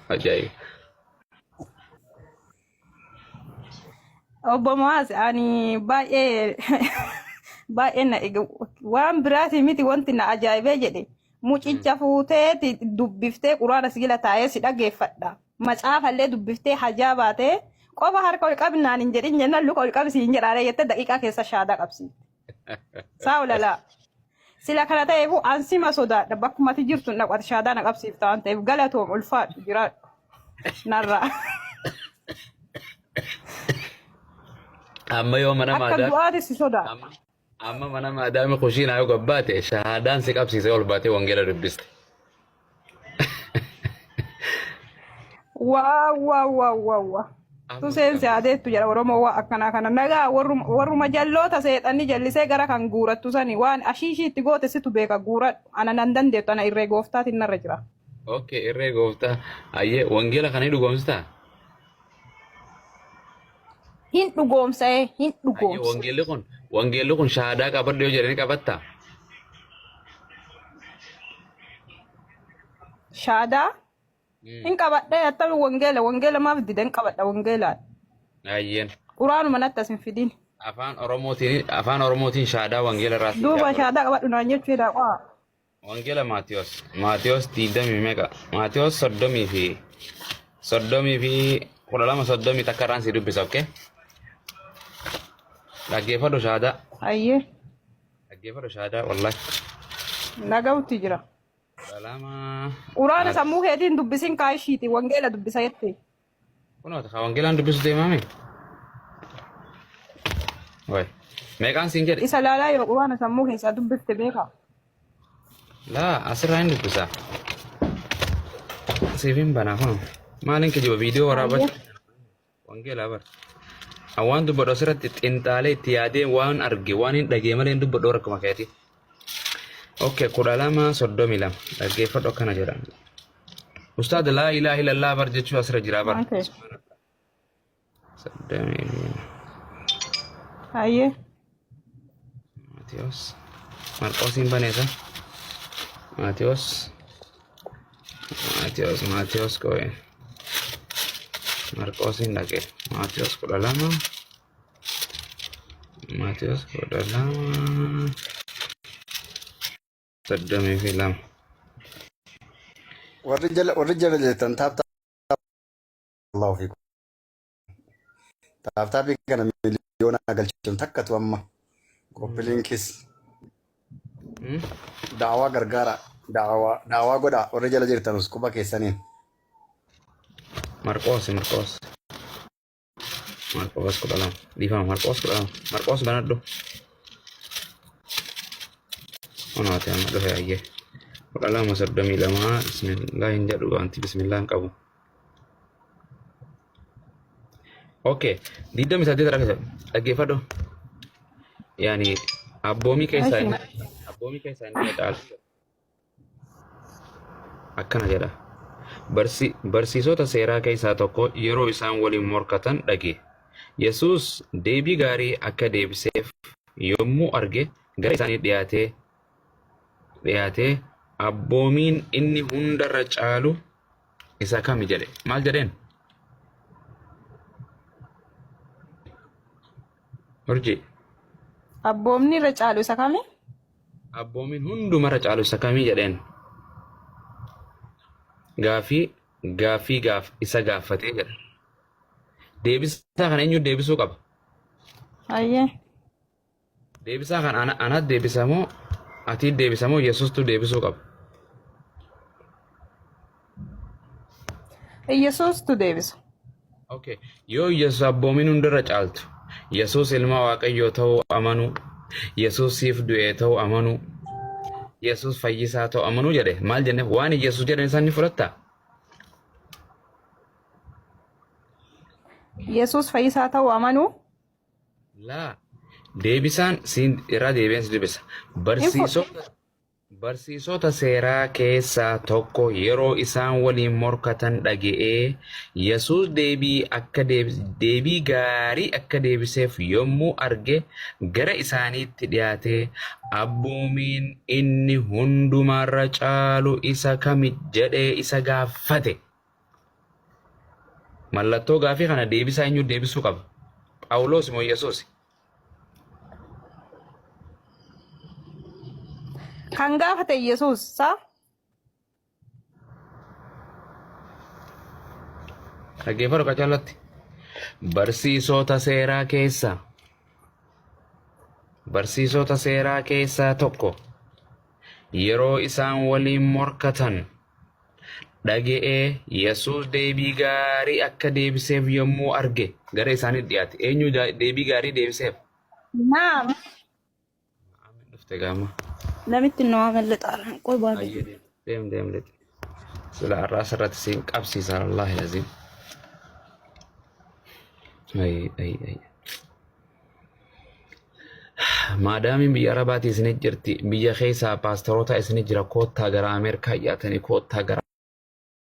Ajaa'iba. Obbo Mo'aaz ani baay'ee baay'ee na waan biraatii miti wanti na ajaa'ibee jedhe mucicha fuuteeti dubbiftee quraana sigila taa'ee si dhageeffadha. Macaafallee dubbiftee hajaa baatee qofa harka ol qabnaan hin jedhin jennaan luka ol qabsi hin jedhaaree jettee daqiiqaa keessa shaadaa qabsiifte. Saa olalaa. Sila kana ta'eefu an sima sodaadha bakkuma ati jirtu hin dhaqu ati shaadaa na qabsiifta waan ta'eef galatoom ulfaadhu jiraadhu narraa. Amma yoo mana Akka maadaa du'aati si sodaadha. amma amma mana maadaami kushiinaa yoo gabbaate shahaadaan si qabsiisee ol baatee wangeela dubbiste. Waa waa waa waa waa. Tu seensi adeettu jedha Oromoo waa akkanaa kana nagaa warruma jalloota seexanni jallisee gara kan guurattu sani waan ashiishii itti goote situ beeka guuradhu ana nan dandeettu ana irree gooftaatiin narra jira. Okay, irree gooftaa. Ayyee wangeela kana hin dhugoomsitaa? Hin dhugoomsa ee hin Ayyee dhugoomsa. wangeelli kun shahaadaa qabadhu yoo jedhani qabattaa? Shaadaa hin qabadha attami wangeela wangeela maaf dida hin qabadha wangeelaan. Ayyeen. Quraanuma natti as hin fidin. Afaan Oromootiin shahaadaa wangeela irraa siif Duuba yaa godhu. shaadaa qabadhu naan jechuu jedha qaa. Wangeela Maatiyos. Maatiyos digdamii meeqa? Maatiyos 30 fi 32 31 irraan si dubbisa, okay? Dhaggeeffadhu shahaadaa. Ayyee Dhaggeeffadhu shahaadaa wallahi. nagautti jira. 12. Quraana sammuu keetiin dubbisin kaashiiti wangeela dubbisa jette. Kunoo ka wangeelaan dubbisu deemaame. Wayi. Meeqaan siin jedhe? Isa laalaa yeroo quraana sammuu keessaa dubbifte beekaa. Laa asirraa hin dubbisa. Siif hin banaa kun. Maaliin kijiba viidiyoo waraabachuu? Wangeelaa bara. An waan dubbadhu asirratti xinxaalee itti yaadee waan arge waan hin dhagee malee hin dubbadhu rakkuma keeti. Okay, 12:32 dhaggeeffadhu akkana jedha. Ustaad laa ilaaha illallah bar jechuu asirra jira bar. Okay. Hayyee. Maatiyos. Marqoosiin baneesa. Maatiyos. Maatiyos Maatiyos qo'e. Marqoosiin dhaqe. Maatiyos 12. Maatiyos 12:32. Warri jala jirtan tap tap Allahu fiikum. Tap tapii kana miliyoona galchuun takkatu amma copy linkis daawaa gargaara daawaa daawaa godha warri jala jirtanus quba keessaniin. Marqoos Marqoos. Marqoos 12. Dhiifama Marqoos 12. Marqoos banadhu. Kunooti amma dhufe ayyee. 12:32 bismillah hin jedhu wanti bismillah hin qabu. Okay. 28 rakkisa. Dhaggeeffadhu. Yaani abboomii keessaa inni abboomii keessaa inni caalu. Akkana jedha. Barsiisota seeraa keessaa tokko yeroo isaan waliin morkatan dhage. Yesuus deebii gaarii akka deebiseef yommuu arge gara isaanii dhiyaatee abboomiin inni hundarra caalu isa kami jedhe. Maal jedheen? Urjii. Abboomni irra caalu isa kami? Abboomiin hundumarra caalu isa kamii jedheen. Gaaffii isa gaaffatee jedha. Deebisaa kana eenyu deebisuu qaba? Hayyee. Deebisaa kana anat deebisa moo ati deebisa moo Yesuustu deebisuu qaba? Yesuustu deebisa. Okay. Yoo Yesuus abboomiin hundarra caaltu, Yesuus ilma Waaqayyoo ta'uu amanuu, Yesuus siif du'ee ta'uu amanuu, Yesuus fayyisaa ta'uu amanuu jedhe maal jenne waan Yesuus jedhan isaan ni fudhattaa? Yesuus fayyisaa ta'uu amanuu. Laa deebisaan siin irraa deebi'een si dubbisa. Hin fudhu. Barsiisota seeraa keessaa tokko yeroo isaan waliin morkatan dhaga'ee Yesuus deebii gaarii akka deebiseef yommuu arge gara isaaniitti dhiyaatee abboomiin inni hundumarra caalu isa kami jedhee isa gaafate. Mallattoo gaafii kana deebisaa eenyu deebisuu qaba? Phaawulos moo Yesuus? Kan gaafate Yesuus saa? Dhaggeeffadhu qacaallatti. Barsiisota seeraa keessa barsiisota seeraa keessaa tokko yeroo isaan waliin morkatan dhage'ee Yesuus deebii gaarii akka deebiseef yommuu arge gara isaaniitti dhiyaate. Eenyu deebii gaarii deebiseef? Naam. Aamin dhufte gaama. Namitti nu amelle xaaran qoy baala. Ayyee deem deem deem lixi. Sila har'aa asirratti siin qabsiisa wallaahi laziim. Ay ay ay. Maadaamiin biyya Arabaatii isinit jirti. Biyya keessaa paastaroota isinit jira. Koottaa gara Ameerikaa yaatanii koottaa gara.